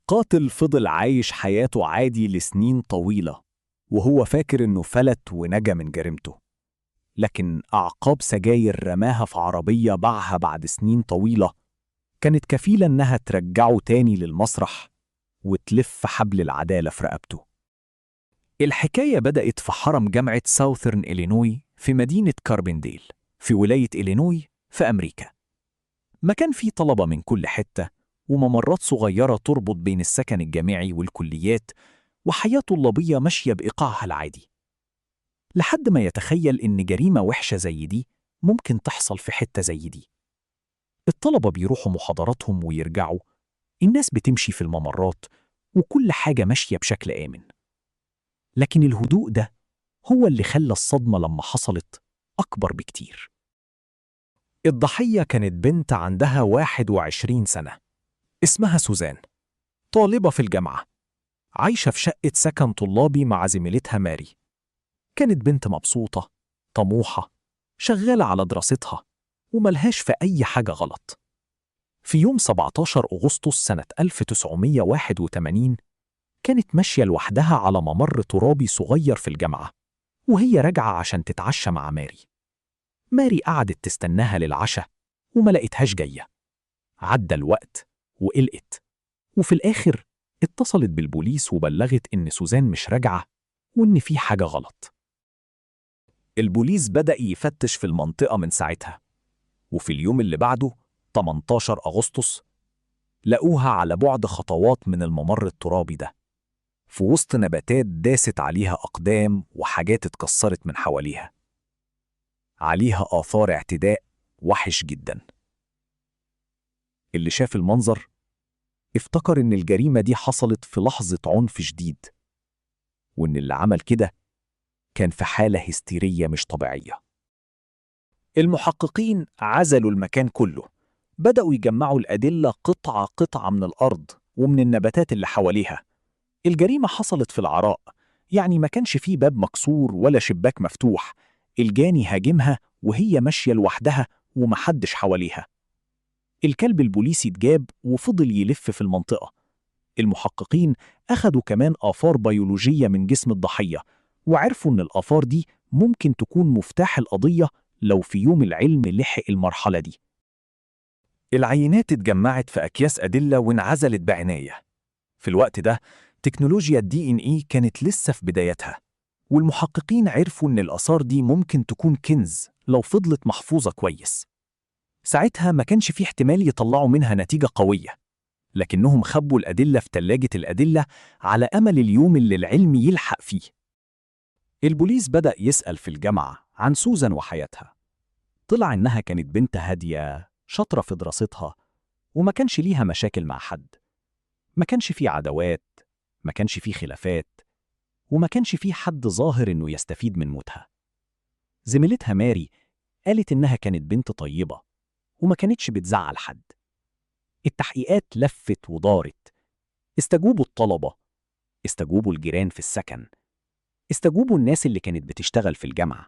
قاتل فضل عايش حياته عادي لسنين طويلة وهو فاكر إنه فلت ونجا من جريمته، لكن أعقاب سجاير رماها في عربية باعها بعد سنين طويلة كانت كفيلة إنها ترجعه تاني للمسرح وتلف حبل العدالة في رقبته. الحكاية بدأت في حرم جامعة ساوثرن إلينوي في مدينة كاربنديل في ولاية إلينوي في أمريكا. مكان فيه طلبة من كل حتة وممرات صغيرة تربط بين السكن الجامعي والكليات، وحياة طلابية ماشية بإيقاعها العادي، لحد ما يتخيل إن جريمة وحشة زي دي ممكن تحصل في حتة زي دي. الطلبة بيروحوا محاضراتهم ويرجعوا، الناس بتمشي في الممرات، وكل حاجة ماشية بشكل آمن. لكن الهدوء ده هو اللي خلى الصدمة لما حصلت أكبر بكتير. الضحية كانت بنت عندها 21 سنة، اسمها سوزان، طالبة في الجامعة، عايشة في شقة سكن طلابي مع زميلتها ماري. كانت بنت مبسوطة، طموحة، شغالة على دراستها، وملهاش في أي حاجة غلط. في يوم 17 أغسطس سنة 1981 كانت ماشية لوحدها على ممر ترابي صغير في الجامعة، وهي راجعة عشان تتعشى مع ماري. ماري قعدت تستناها للعشاء وما لقيتهاش جاية. عدى الوقت وقلقت، وفي الآخر اتصلت بالبوليس وبلغت إن سوزان مش راجعة وإن في حاجة غلط. البوليس بدأ يفتش في المنطقة من ساعتها، وفي اليوم اللي بعده 18 أغسطس لقوها على بعد خطوات من الممر الترابي ده، في وسط نباتات داست عليها أقدام وحاجات اتكسرت من حواليها. عليها آثار اعتداء وحش جدا. اللي شاف المنظر افتكر إن الجريمة دي حصلت في لحظة عنف شديد، وإن اللي عمل كده كان في حالة هستيرية مش طبيعية. المحققين عزلوا المكان كله، بدأوا يجمعوا الأدلة قطعة قطعة من الأرض ومن النباتات اللي حواليها. الجريمة حصلت في العراء، يعني ما كانش فيه باب مكسور ولا شباك مفتوح. الجاني هاجمها وهي ماشية لوحدها ومحدش حواليها. الكلب البوليسي اتجاب وفضل يلف في المنطقة. المحققين أخدوا كمان آثار بيولوجية من جسم الضحية، وعرفوا إن الآثار دي ممكن تكون مفتاح القضية لو في يوم العلم لحق المرحلة دي. العينات اتجمعت في أكياس أدلة وانعزلت بعناية. في الوقت ده تكنولوجيا ال DNA كانت لسه في بدايتها، والمحققين عرفوا إن الآثار دي ممكن تكون كنز لو فضلت محفوظة كويس. ساعتها ما كانش في احتمال يطلعوا منها نتيجة قوية، لكنهم خبوا الأدلة في تلاجة الأدلة على أمل اليوم اللي العلم يلحق فيه. البوليس بدأ يسأل في الجامعة عن سوزان وحياتها. طلع إنها كانت بنت هادية، شاطرة في دراستها، وما كانش ليها مشاكل مع حد. ما كانش فيه عداوات، ما كانش فيه خلافات، وما كانش فيه حد ظاهر إنه يستفيد من موتها. زميلتها ماري قالت إنها كانت بنت طيبة وما كانتش بتزعل حد. التحقيقات لفت ودارت، استجوبوا الطلبة، استجوبوا الجيران في السكن، استجوبوا الناس اللي كانت بتشتغل في الجامعة،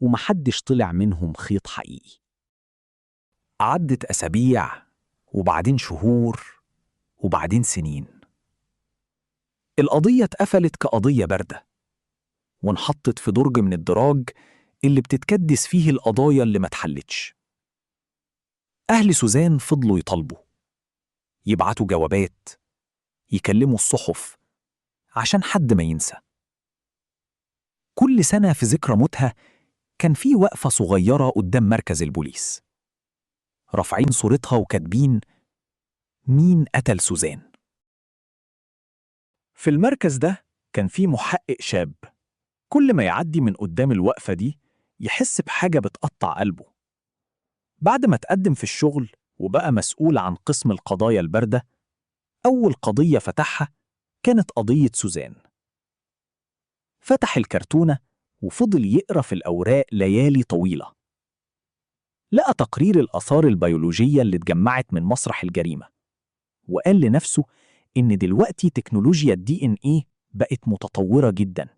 ومحدش طلع منهم خيط حقيقي. عدت أسابيع وبعدين شهور وبعدين سنين. القضية اتقفلت كقضية باردة، وانحطت في درج من الدراج اللي بتتكدس فيه القضايا اللي ما اتحلتش. أهل سوزان فضلوا يطالبوا، يبعتوا جوابات، يكلموا الصحف عشان حد ما ينسى. كل سنة في ذكرى موتها كان في وقفة صغيرة قدام مركز البوليس، رافعين صورتها وكاتبين مين قتل سوزان. في المركز ده كان في محقق شاب، كل ما يعدي من قدام الوقفة دي يحس بحاجة بتقطع قلبه. بعد ما تقدم في الشغل وبقى مسؤول عن قسم القضايا الباردة، أول قضية فتحها كانت قضية سوزان. فتح الكرتونة وفضل يقرأ في الأوراق ليالي طويلة. لقى تقرير الآثار البيولوجية اللي اتجمعت من مسرح الجريمة، وقال لنفسه إن دلوقتي تكنولوجيا ال DNA بقت متطورة جدا،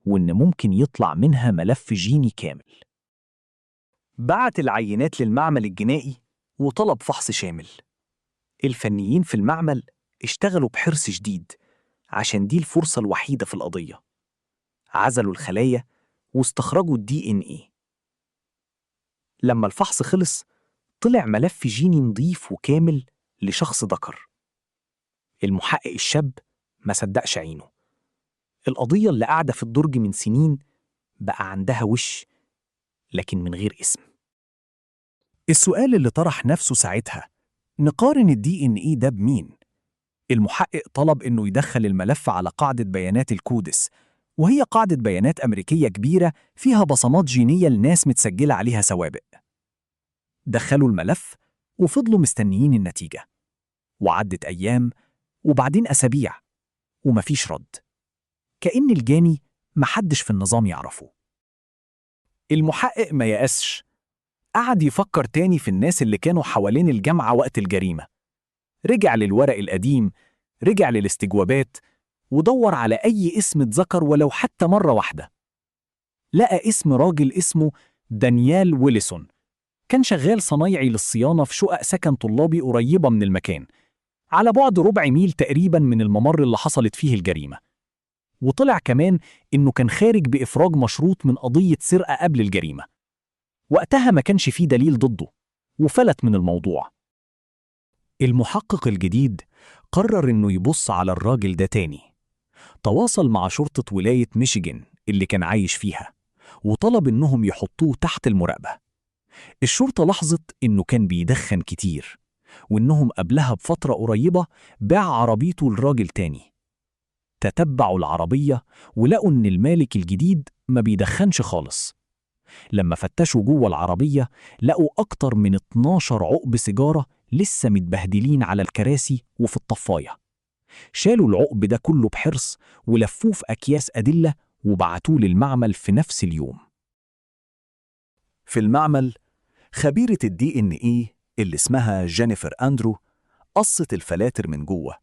وإن ممكن يطلع منها ملف جيني كامل. بعت العينات للمعمل الجنائي وطلب فحص شامل. الفنيين في المعمل اشتغلوا بحرص شديد عشان دي الفرصة الوحيدة في القضية. عزلوا الخلايا واستخرجوا DNA. لما الفحص خلص طلع ملف جيني نظيف وكامل لشخص ذكر. المحقق الشاب ما صدقش عينه. القضية اللي قاعدة في الدرج من سنين بقى عندها وش، لكن من غير اسم. السؤال اللي طرح نفسه ساعتها: نقارن DNA ده بمين؟ المحقق طلب إنه يدخل الملف على قاعدة بيانات الكودس، وهي قاعدة بيانات أمريكية كبيرة فيها بصمات جينية لناس متسجلة عليها سوابق. دخلوا الملف وفضلوا مستنيين النتيجة، وعدت أيام وبعدين أسابيع ومفيش رد، كأن الجاني محدش في النظام يعرفه. المحقق ما يأسش، قعد يفكر تاني في الناس اللي كانوا حوالين الجامعة وقت الجريمة. رجع للورق القديم، رجع للاستجوابات، ودور على أي اسم اتذكر ولو حتى مرة واحدة. لقى اسم راجل اسمه دانيال ويلسون، كان شغال صنايعي للصيانة في شقق سكن طلابي قريبة من المكان، على بعد ربع ميل تقريبا من الممر اللي حصلت فيه الجريمة. وطلع كمان إنه كان خارج بإفراج مشروط من قضية سرقة قبل الجريمة. وقتها ما كانش فيه دليل ضده وفلت من الموضوع. المحقق الجديد قرر إنه يبص على الراجل ده تاني. تواصل مع شرطة ولاية ميشيغان اللي كان عايش فيها، وطلب إنهم يحطوه تحت المراقبة. الشرطة لاحظت إنه كان بيدخن كتير، وإنهم قبلها بفترة قريبة باع عربيته لراجل تاني. تتبعوا العربية ولقوا إن المالك الجديد ما بيدخنش خالص. لما فتشوا جوه العربية لقوا أكتر من 12 عقب سيجارة لسه متبهدلين على الكراسي وفي الطفاية. شالوا العقب ده كله بحرص ولفوه في أكياس أدلة وبعتوه للمعمل في نفس اليوم. في المعمل خبيرة DNA اللي اسمها جينيفر أندرو قصت الفلاتر من جوه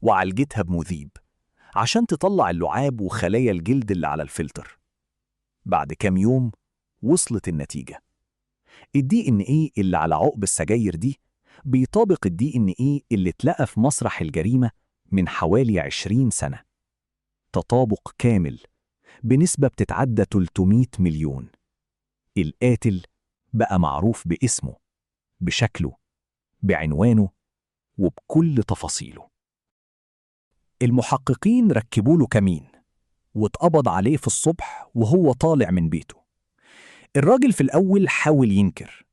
وعالجتها بمذيب عشان تطلع اللعاب وخلايا الجلد اللي على الفلتر. بعد كام يوم وصلت النتيجة. DNA اللي على عقب السجاير دي بيطابق DNA اللي اتلقى في مسرح الجريمة من حوالي 20 سنة. تطابق كامل بنسبة بتتعدى 300 مليون. القاتل بقى معروف باسمه، بشكله، بعنوانه، وبكل تفاصيله. المحققين ركبوا له كمين واتقبض عليه في الصبح وهو طالع من بيته. الراجل في الأول حاول ينكر،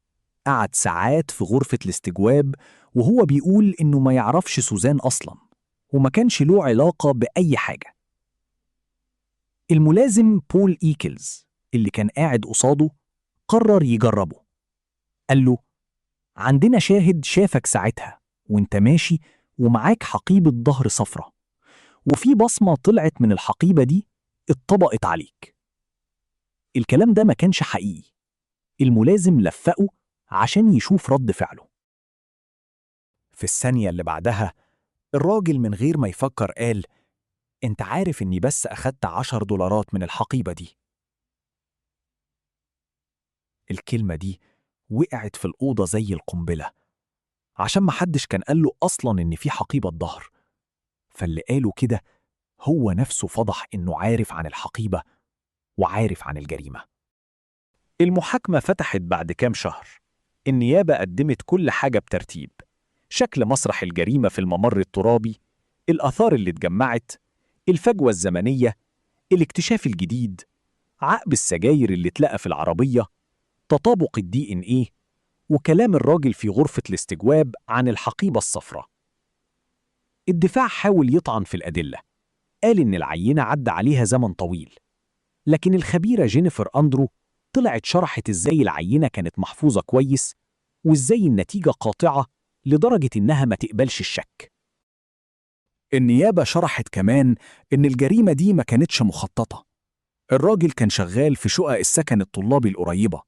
قعد ساعات في غرفة الاستجواب وهو بيقول إنه ما يعرفش سوزان أصلاً وما كانش له علاقة بأي حاجة. الملازم بول إيكلز اللي كان قاعد قصاده قرر يجربه. قال له: عندنا شاهد شافك ساعتها وانت ماشي ومعاك حقيبة ظهر صفرة، وفي بصمة طلعت من الحقيبة دي اتطبقت عليك. الكلام ده ما كانش حقيقي. الملازم لفقه عشان يشوف رد فعله. في الثانية اللي بعدها الراجل من غير ما يفكر قال: انت عارف اني بس أخدت $10 من الحقيبة دي. الكلمة دي وقعت في الأوضة زي القنبلة، عشان محدش كان قال له أصلاً إن في حقيبة ظهر. فاللي قاله كده هو نفسه فضح إنه عارف عن الحقيبة وعارف عن الجريمة. المحاكمة فتحت بعد كام شهر. النيابة قدمت كل حاجة بترتيب: شكل مسرح الجريمة في الممر الترابي، الآثار اللي اتجمعت، الفجوة الزمنية، الاكتشاف الجديد، عقب السجاير اللي اتلقى في العربية، تطابق DNA، وكلام الراجل في غرفة الاستجواب عن الحقيبة الصفراء. الدفاع حاول يطعن في الأدلة، قال إن العينة عدى عليها زمن طويل، لكن الخبيرة جينيفر أندرو طلعت شرحت إزاي العينة كانت محفوظة كويس وإزاي النتيجة قاطعة لدرجة إنها ما تقبلش الشك. النيابة شرحت كمان إن الجريمة دي ما كانتش مخططة. الراجل كان شغال في شقق السكن الطلابي القريبة،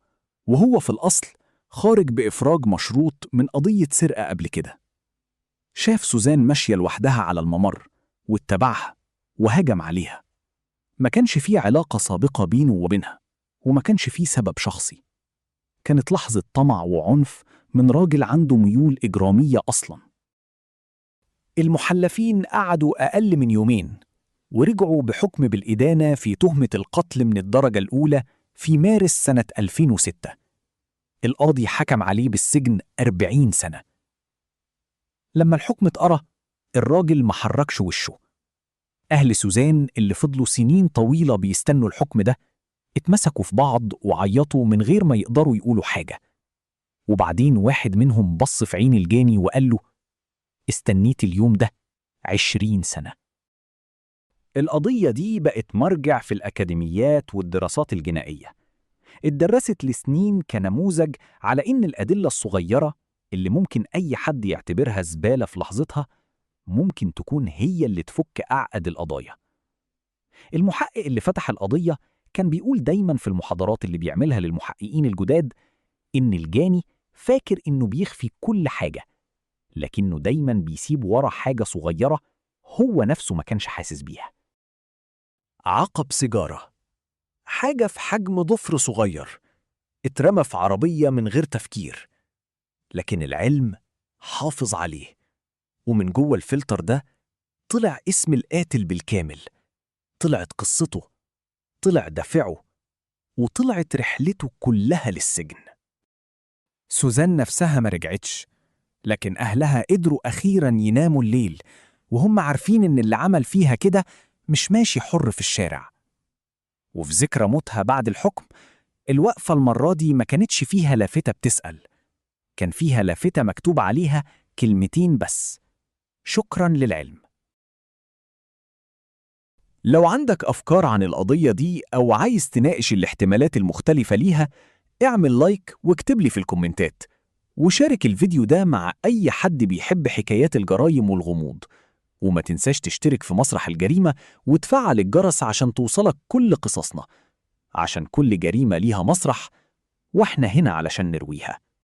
وهو في الأصل خارج بإفراج مشروط من قضية سرقة قبل كده. شاف سوزان ماشية لوحدها على الممر واتبعها وهجم عليها. ما كانش فيه علاقة سابقة بينه وبينها، وما كانش فيه سبب شخصي. كانت لحظة طمع وعنف من راجل عنده ميول إجرامية أصلاً. المحلفين قعدوا أقل من يومين ورجعوا بحكم بالإدانة في تهمة القتل من الدرجة الأولى في مارس سنة 2006. القاضي حكم عليه بالسجن 40 سنة. لما الحكم اتقرأ، الراجل ما حركش وشه. أهل سوزان اللي فضلوا سنين طويلة بيستنوا الحكم ده اتمسكوا في بعض وعيطوا من غير ما يقدروا يقولوا حاجة. وبعدين واحد منهم بص في عين الجاني وقال له: استنيت اليوم ده 20 سنة. القضية دي بقت مرجع في الأكاديميات والدراسات الجنائية. اتدرست لسنين كنموذج على إن الأدلة الصغيرة اللي ممكن أي حد يعتبرها زبالة في لحظتها ممكن تكون هي اللي تفك أعقد القضايا. المحقق اللي فتح القضية كان بيقول دايماً في المحاضرات اللي بيعملها للمحققين الجداد إن الجاني فاكر إنه بيخفي كل حاجة، لكنه دايماً بيسيب ورا حاجة صغيرة هو نفسه ما كانش حاسس بيها. عقب سيجارة، حاجة في حجم ضفر صغير، اترمى في عربية من غير تفكير، لكن العلم حافظ عليه، ومن جوه الفلتر ده طلع اسم القاتل بالكامل، طلعت قصته، طلع دافعه، وطلعت رحلته كلها للسجن. سوزان نفسها ما رجعتش، لكن أهلها قدروا أخيراً يناموا الليل وهم عارفين إن اللي عمل فيها كده مش ماشي حر في الشارع. وفي ذكرى موتها بعد الحكم، الوقفة المرة دي ما كانتش فيها لافتة بتسأل، كان فيها لافتة مكتوب عليها كلمتين بس: شكراً للعلم. لو عندك أفكار عن القضية دي أو عايز تناقش الاحتمالات المختلفة ليها، اعمل like واكتب لي في الكومنتات، وشارك الفيديو ده مع أي حد بيحب حكايات الجرايم والغموض. وما تنساش تشترك في مسرح الجريمة وتفعل الجرس عشان توصلك كل قصصنا، عشان كل جريمة ليها مسرح، واحنا هنا علشان نرويها.